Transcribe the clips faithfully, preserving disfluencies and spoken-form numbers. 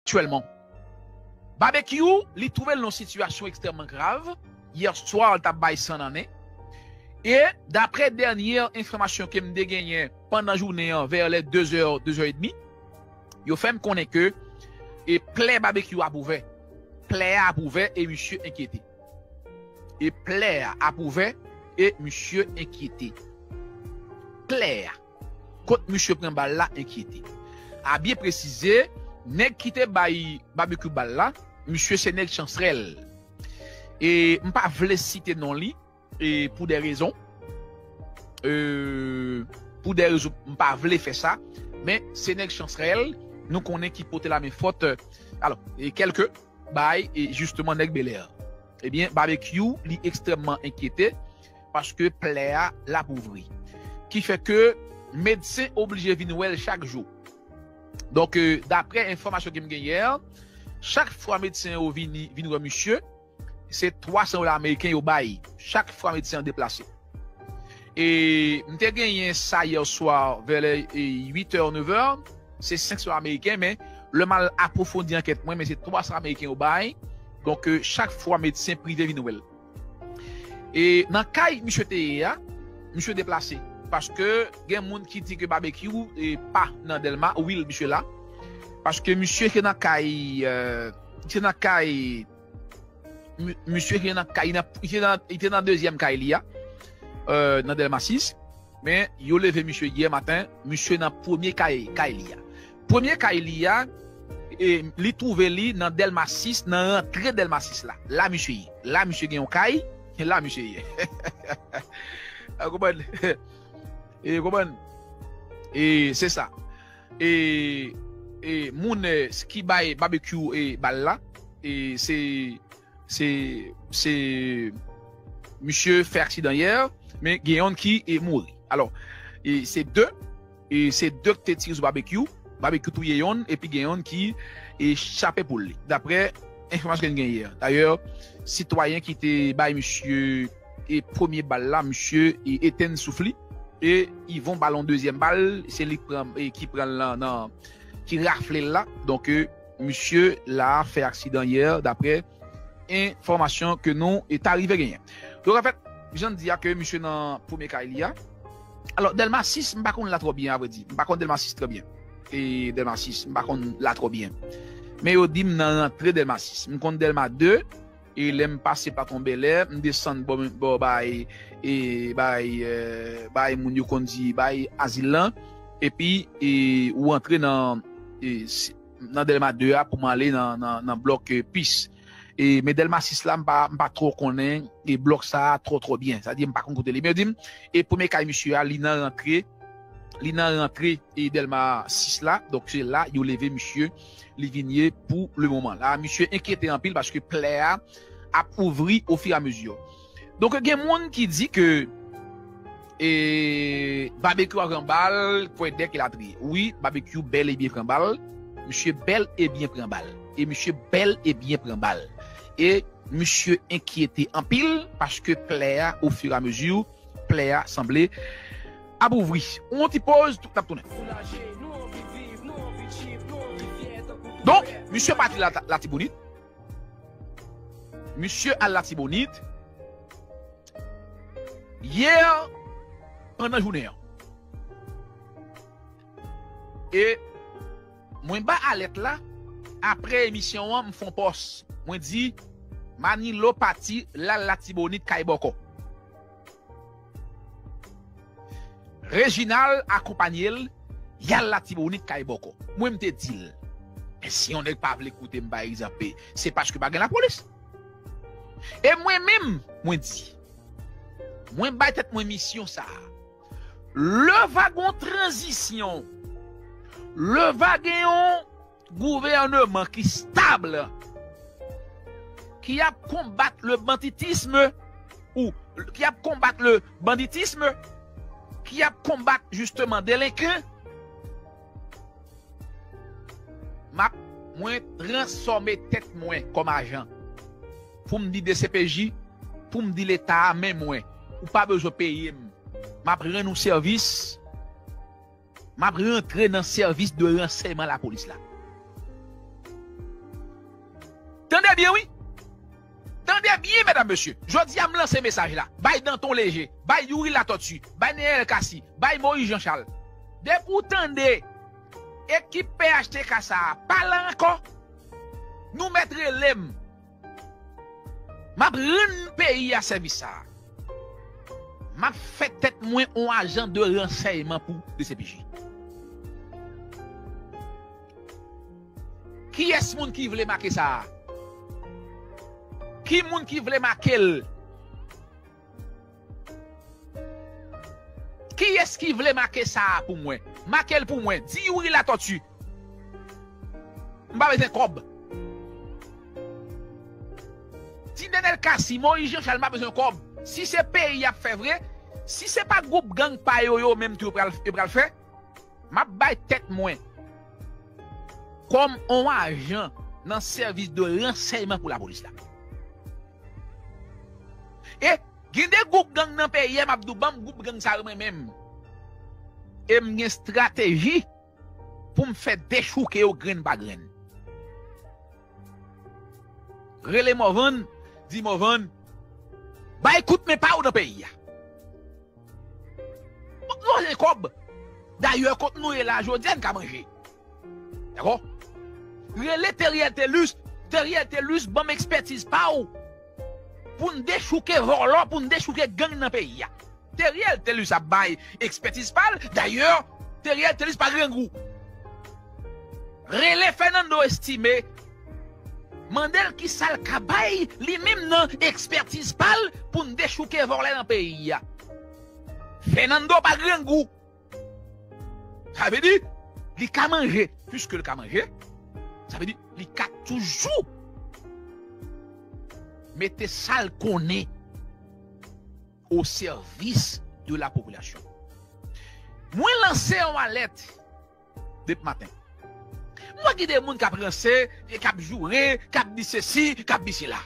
aktyèlman. Babekyou, li twouve l nan yon sitiyasyon ekstrèmman grav. Yè swa, l t ap bay san nan nen. E, daprè dènyè enfòmasyon ke m te genyen pandan jounen an, vè lè de zè, de zè edmi, yo fè m konnen ke e plè Babekyou ap ouvè. Plè a ap ouvè e misye enkyete. E plè a ap ouvè e misye enkyete. Plè a, kot misye pran bal la, enkyete. A byen presize, nèg ki te bay Babekyou bal la, misye se nèg Chansrèl. E m pa vle site non li, e pou de rezon. E, pou de rezon, m pa vle fè sa. Men, se nèg Chansrèl, nou konnen ki pote lamenfòt, e, alò, e kèlke bay, e jisteman nèg Bèlè. Ebyen, Babekyou, li ekstrèmman enkyete, paske plè a, l ap ouvri. Ki fè ke medsen oblije vin wè l chak jou. Donk, e, daprè enfòmasyon ke m gen yè, chak fwa medsen yo vini, vin wè misye, se twa san dola ameriken yo bay. Chak fwa medsen an deplase. E m te genyen sa yè swa, vè lè, e, uit è, nèf è, se senk san ameriken, men lè m al apwofondi ankèt mwen, men se twa san ameriken yo bay. Donk, e, chak fwa medsen prive vin wè l. E nan kay misye te ye a, misye deplase. Paske gen moun ki di ke Babekyou, e, pa nan Dèlma, wi, misye la. Paske misye te nan kay, e, te nan kay, mi- misye te nan kay, li nan- li te nan, li te nan dezyèm kay li a, e, nan Dèlma sis. Men yo leve misye yè maten, misye nan premye kay, kay li a. Premye kay li a, e, li twouve li nan Dèlma sis, nan rantre Dèlma sis la. La misye ye. La misye gen yon kay, la misye ye. Ou konprann? E, konprann? E, se sa. E, e, moun, e, ki bay Babekyou, e, bal la, e, se, se, se misye fè aksidan yè, men gen yonn ki, e, mouri. Alò, e, se de, e, se de ki te tire sou Babekyou. Babekyou touye yonn, epi gen yonn ki, e, chape poul li. Daprè enfòmasyon ke n gen yè. Dayè, sitwayen ki te bay misye, e, premye bal la, misye, e, etenn souf li. E Yvon ba l yon dezyèm bal, se li k pran, e, ki pran l nan, nan, ki rafle l la. Donk, e, misye la fè aksidan yè, daprè enfòmasyon ke nou, e, ta rive genyen. Donk, anfèt, jan n di a ke misye nan premye kay li a. Alò, Dèlma sis, m pa konn la twò byen, avrèdi. M pa konn Dèlma sis trè byen. E Dèlma sis, m pa konn la twò byen. Men yo di m nan rantre Dèlma sis. M konn Dèlma de, e lè m pase Patwon Bèlè, m desann bò, bò bay, e bay, e, bay moun yo konn di, bay azil lan. Epi, e, ou antre nan, e, si- nan Dèlma de a pou m ale nan, nan, nan blòk, e, pis. E, men Dèlma sis la, m pa, m pa twò konnen, e, blòk sa a twò, twò byen. Sa di, m pa konn kote li. Men yo di m, e premye kay misye a, li nan rantre, li nan rantre, e, Dèlma sis la. Donk, se la, yo leve misye, li vin ye pou le moman. La, misye enkyete anpil paske plè a ap ouvri ofiramezi. Donk, gen moun ki di ke e Babekyou a pran bal, kwè dèk elatriye. Wi, Babekyou bèl e byen pran bal. Misye bèl e byen pran bal. E misye bèl e byen pran bal. E misye enkyete anpil paske plè a, ofiramezi, plè a sanble ap ouvri. Yon ti poz, tout n ap tounen. Donk, misye pati la, Latibonit. Misye al Latibonit. Yè, pandan jounen an. E mwen ba alèt la, aprè emisyon an, m fè yon pòs. Mwen di, Manilo pati, l al Latibonit kay bòkò. Reginald akonpanye l, y al Latibonit kay bòkò. Mwen, m te di l, men si yon nèg pa vle koute m, pa egzanp, se paske pa gen lapolis. E mwen menm, mwen di, mwen bay tèt mwen misyon sa a. Lè va gen yon tranzisyon, lè va gen yon gouvènman ki stab, ki ap konbat le banditisme, ou ki ap konbat le banditisme, ki ap konbat jisteman delenkan, m ap, mwen transfòme tèt mwen kòm ajan. Pou m di D C P J, pou m di Leta a, men mwen, ou pa bezwen peye m. M ap rann ou sèvis. M ap rantre nan sèvis de ransèyman lapolis la. Tande byen, wi. Tande byen, medam, mesye. Jodi a, m lanse mesaj la. Bay Danton Léger, bay Youri Latortue, bay Neël Cassy, bay Moïse Jean Charles. Depi w tande ekip P H T K sa a pa la ankò, nou mèt rele m. M ap rann peyi a sèvis sa a. M ap fè tèt mwen on ajan de ransèyman pou D C P J. Kiyès moun ki vle make sa a? Ki moun ki vle make l? Kiyès ki vle make sa a pou mwen? Make l pou mwen. Di Youri Latortue. M pa bezwen kòb. Di Neël Cassy, Moïse Jean Charles, m pa bezwen kòb. Si se peyi y ap fè vre, si se pa gwoup gang pa yo, yo menm tou yo pral, yo pral fè, m ap bay tèt mwen kòm on ajan nan sèvis de ransèyman pou lapolis la. E gen de gwoup gang nan peyi a, m ap di w, ban m gwoup gang sa yo mwen menm. E m gen estrateji pou m fè dechouke yo grenn pa grenn. Rele Morvan, di Morvan, bay kout men pa w nan peyi a. Bon, nou gen kòb. Dayè, kot nou ye la, jodi a n ka manje. Dakò? Rele Theriel Thelus, Theriel Thelus, ban m ekspètiz pa w pou n dechouke vòlò, pou n dechouke gang nan peyi a. Theriel Thelus ap bay ekspètiz pa l. Dayè, Theriel Thelus pa grangou. Rele Fernando Estimé, mande l kisa l ka bay li menm nan ekspètiz pa l pou n dechouke vòlè nan peyi a. Fernando pa grangou. Sa vle di, li ka manje. Piske l ka manje, sa vle di, li ka toujou mete sa l konnen o sèvis de la popilasyon. Mwen lanse yon alèt depi maten. M wè gen de moun k ap ranse, k ap joure, k ap di sesi, k ap di sela.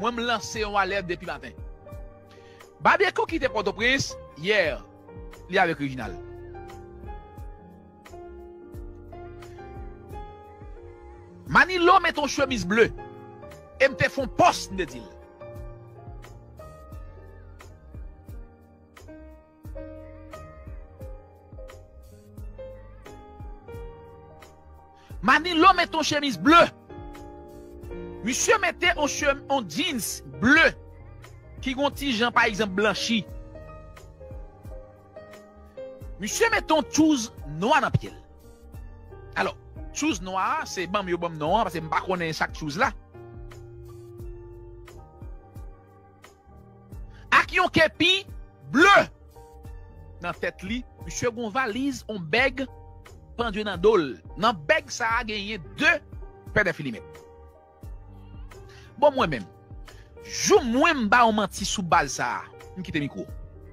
Mwen, m lanse yon alèt depi maten. Babyekou kite Pòtoprens yè, li avèk Reginald. Manilo met yon chemiz ble. E m te fè yon pòs, m te di l. Manilo met yon chemiz ble. Misye mete yon chem-, yon jeans ble ki gon ti jan, pa egzanp, blanchi. Misye mete yon tchouz nwa nan pye l. Alò, tchouz nwa a, se ban m yo ban m non an, paske m pa konnen sa k tchouz la. Ak yon kepi ble nan tèt li, misye gon valiz, on bèg pandye nan do l. Nan bèg sa a genyen de pè de filimèt. Bon, mwen menm, jou mwen m ba yon manti sou baz sa a, m kite mikwo.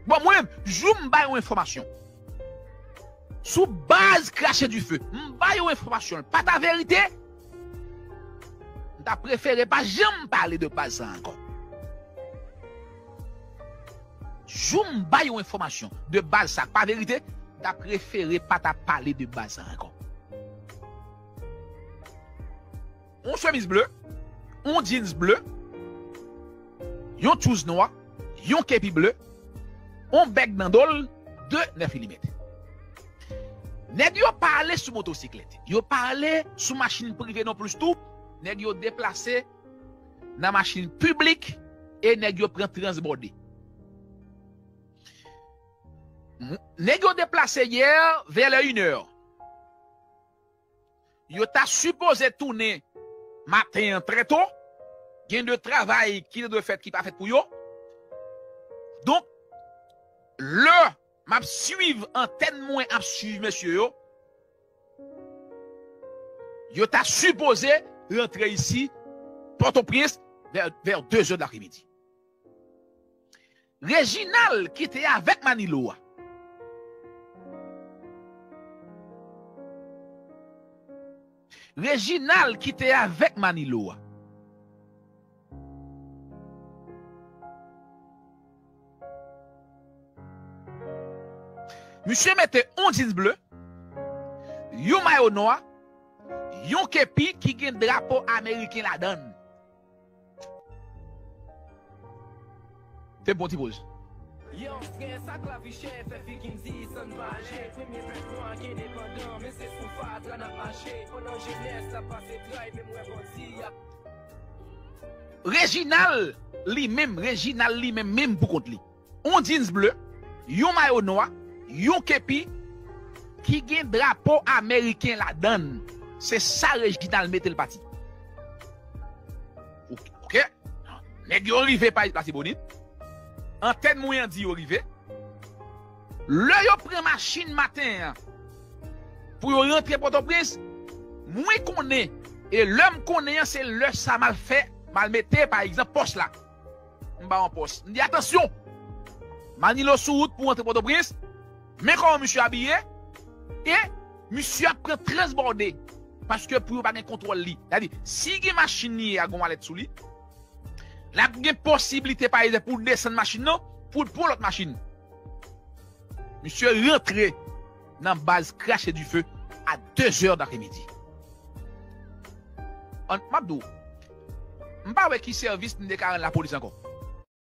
Bon, mwen menm, jou m ba yon enfòmasyon sou baz Krache Dife, m ba yon enfòmasyon, l pa ta verite, m ta prefere pa janm pale de baz sa ankò. Jou m ba yon enfòmasyon de baz sa k pa verite, m ta prefere pa ta pale de baz sa ankò. Yon chemiz ble, yon jeans ble, yon tchouz nwa, yon kepi ble, yon bèg nan do l, de nèf milimèt. Nèg yo pa ale sou motosiklèt, yo pa ale sou machin prive non plis tou, nèg yo deplase nan machin piblik e nèg yo pran transbòde. M-, nèg yo deplase yè vè lè inè. Yo ta sipoze tounen maten an trè to. Gen de travay ki te dwe fèt ki pa fèt pou yo. Donk, lè m ap swiv antèn mwen, ap swiv mesye yo, yo ta sipoze rantre isi, Pòtoprens, vè, vè de zè de lapremidi. Reginald ki te avèk Manilo a. Reginald ki te avèk Manilo a. Misye mete yon jeans ble, yon mayo nwa, yon kepi ki gen drapo ameriken ladan l. Te bon ti poz. Yo, frè, sa k lavi chè, fè figi m di, sa n pa aje. Premye fèt nwa ki endepandan, men se sou fatra n ap mache. Pandan jenès la pase tray, men m wè bandi ap Reginald li menm, Reginald li menm, menm pou kont li. Yon jeans ble, yon mayo nwa, yon kepi ki gen drapo ameriken ladan l. Se sa Reginald mete l pati. Oke, oke. Nèg yo rive pa Latibonit. Antèn mwen an di yo rive. Lè yo pran machin maten an pou yo rantre Pòtoprens, mwen konnen, e lè m konnen an, se lè sa m al fè, m al mete, pa egzanp, pòs la. M ba yon pòs. M di, "Atansyon! Manilo sou wout pou rantre Pòtoprens." Men kòman misye abiye, e misye ap pran transbòde. Paske pou yo pa gen kontwòl li. Sa di, si gen machin li ye a, gon malèt sou li, l ap gen posiblite, pa egzanp, pou l desann machin nan, pou l pran lòt machin. Misye rantre nan baz Crash et Dife a de zè dapremidi. An, m ap di w, m pa wè ki sèvis m te ka rann lapolis ankò.